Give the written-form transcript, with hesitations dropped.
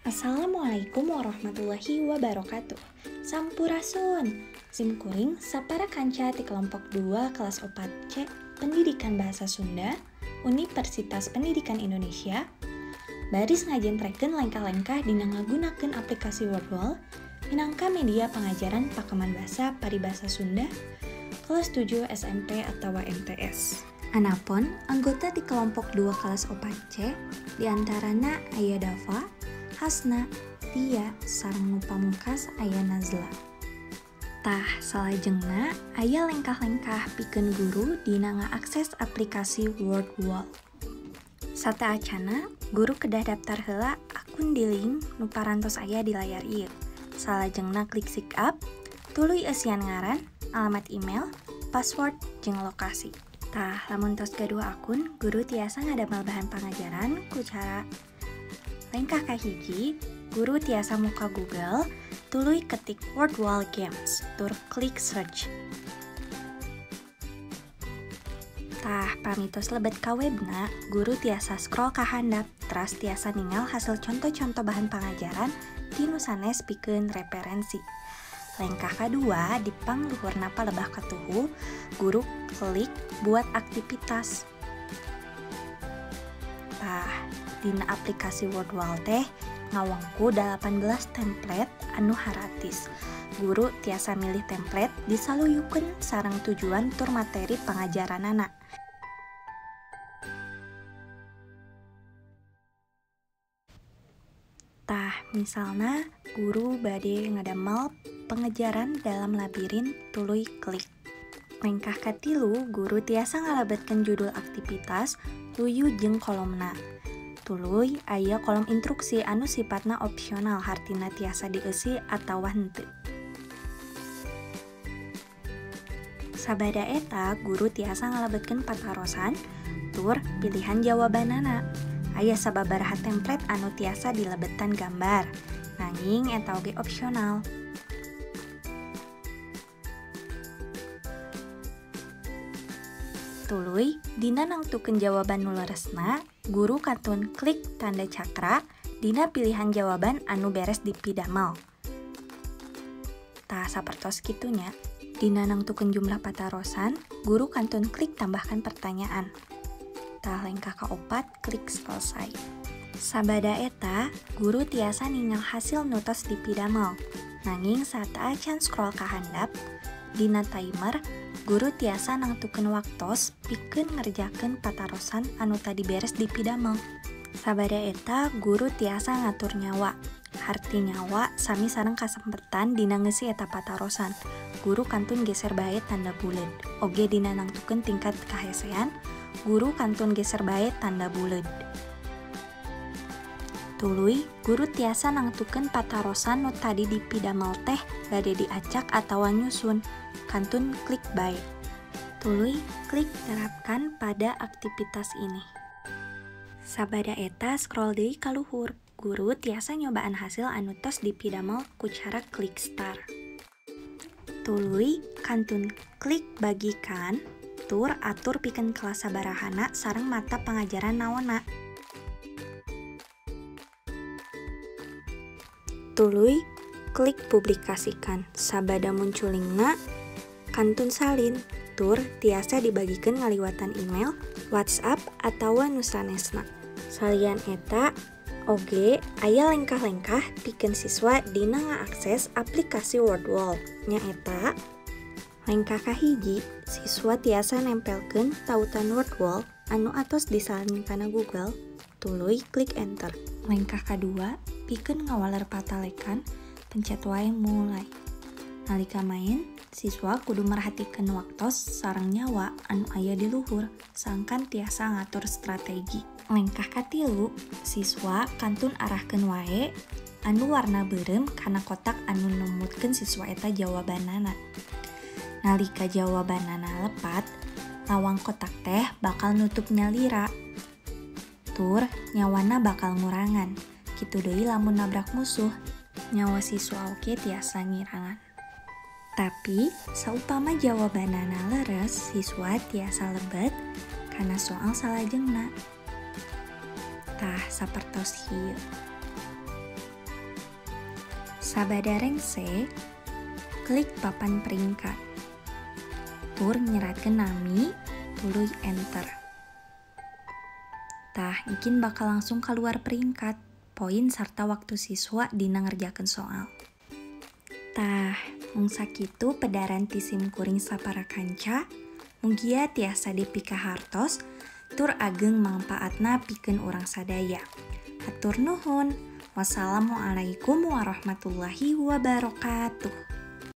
Assalamualaikum warahmatullahi wabarakatuh. Sampurasun. Simkuring sapara kanca ti kelompok 2 kelas 4C Pendidikan Bahasa Sunda Universitas Pendidikan Indonesia baris ngajentrekeun lengkah-lengkah dina ngagunakeun aplikasi Wordwall minangka media pengajaran pakeman basa paribasa Sunda kelas 7 SMP atawa MTS. Anapun anggota di kelompok 2 kelas 4C diantarana aya Dava, Hasna, Tia, sareng nu pamungkas aya Nazla. Tah, salajengna aya lengkah-lengkah pikeun guru dina ngaakses aplikasi Wordwall. Sateuacanna, guru kedah daftar heula akun di link nu parantos aya di layar ieu. Salajengna klik sign up, tuluy eusian ngaran, alamat email, password, jeung lokasi. Tah, lamun tos gaduh akun, guru tiasa ngadamel bahan pangajaran ku cara lengkah kahiji, guru tiasa muka Google, tuluy ketik Wordwall Games, tur klik search. Tah, pami tos lebet ka webna, guru tiasa scroll ka handap, teras tiasa ningal hasil contoh-contoh bahan pangajaran ti nu sanes pikeun referensi. Lengkah kadua, di pangluhurna palebah katuhu, guru klik buat aktivitas. Tah, dina aplikasi Wordwall teh ngawangku 18 template anu haratis. Guru tiasa milih template disaluyukeun sareng tujuan tur materi pangajaranana. Tah, misalna guru bade ngadamel pengejaran dalam labirin tuluy klik. Lengkah katilu, guru tiasa ngalebetkeun judul aktivitas luyu jeung kolomna. Tuluy aya kolom instruksi anu sifatna opsional hartina tiasa dieusi atawa henteu. Sabada eta guru tiasa ngalebetkeun patarosan tur pilihan jawabanana. Aya sababaraha template anu tiasa dilebetan gambar, nanging eta oge opsional. Tuluy, dina nangtukeun jawaban nu leresna, guru kantun klik tanda cakra dina pilihan jawaban anu beres dipidamel. Tah, sapertos kitu nya. Dina nangtukeun jumlah patarosan, guru kantun klik tambahkan pertanyaan. Tah, lengkah kaopat, klik selesai. Sabada eta, guru tiasa ningal hasil nu tos dipidamel. Nanging sateuacan scroll ka handap, dina timer, guru tiasa nangtukeun waktos pikeun ngerjakeun patarosan anu tadi beres dipidamel. Sabada eta guru tiasa ngatur nyawa. Harti nyawa sami sareng kasempetan dina ngeusi eta patarosan. Guru kantun geser bae tanda buleud. Oge dina nangtukeun tingkat kahesean, guru kantun geser bae tanda buleud. Tuluy, guru tiasa nangtukeun patarosan nu tadi dipidamel teh bade diacak atawa nyusun. Kantun klik bae. Tuluy klik terapkan pada aktivitas ini. Sabada eta scroll deui ka luhur. Guru tiasa nyobaan hasil anu tos dipidamel ku cara klik star. Tuluy kantun klik bagikan tur atur pikeun kelas sabarahana sareng mata pangajaran naonna. Tuluy klik publikasikan. Sabada muncul linkna, kantun salin, tur tiasa dibagikan ngaliwatan email, WhatsApp, atawa nu sanesna. Salian eta, oge aya lengkah-lengkah pikeun siswa dina ngaakses aplikasi Wordwall. Nyaeta, lengkah kahiji, siswa tiasa nempelkeun tautan Wordwall anu atos disalin kana Google, tuluy klik enter. Lengkah kadua, pikeun ngawaler patalekan, pencet wae mulai. Nalika main, siswa kudu merhatikeun waktos sareng nyawa anu aya di luhur, sangkan tiasa ngatur strategi. Lengkah katilu, siswa kantun arahkeun wae anu warna beureum kana kotak anu numutkeun siswa eta jawabanana. Nalika jawabanana lepat, lawang kotak teh bakal nutup nyalira. Tur nyawana bakal ngurangan. Kitu deui lamun nabrak musuh, nyawa siswa oge tiasa ngirangan. Tapi, saupama jawabanana leres, siswa tiasa lebet kana soal salajengna. Tah, sapertos ieu. Sabada rengse, klik papan peringkat. Tur nyeratkeun nami, tuluy enter. Tah, engkin bakal langsung keluar peringkat, poin sarta waktu siswa dina ngerjakeun soal. Tah, mung sakitu pedaran ti sim kuring sapara kanca, mugia tiasa dipikahartos, tur ageng mangpaatna pikeun urang sadaya. Hatur nuhun. Wassalamualaikum warahmatullahi wabarakatuh.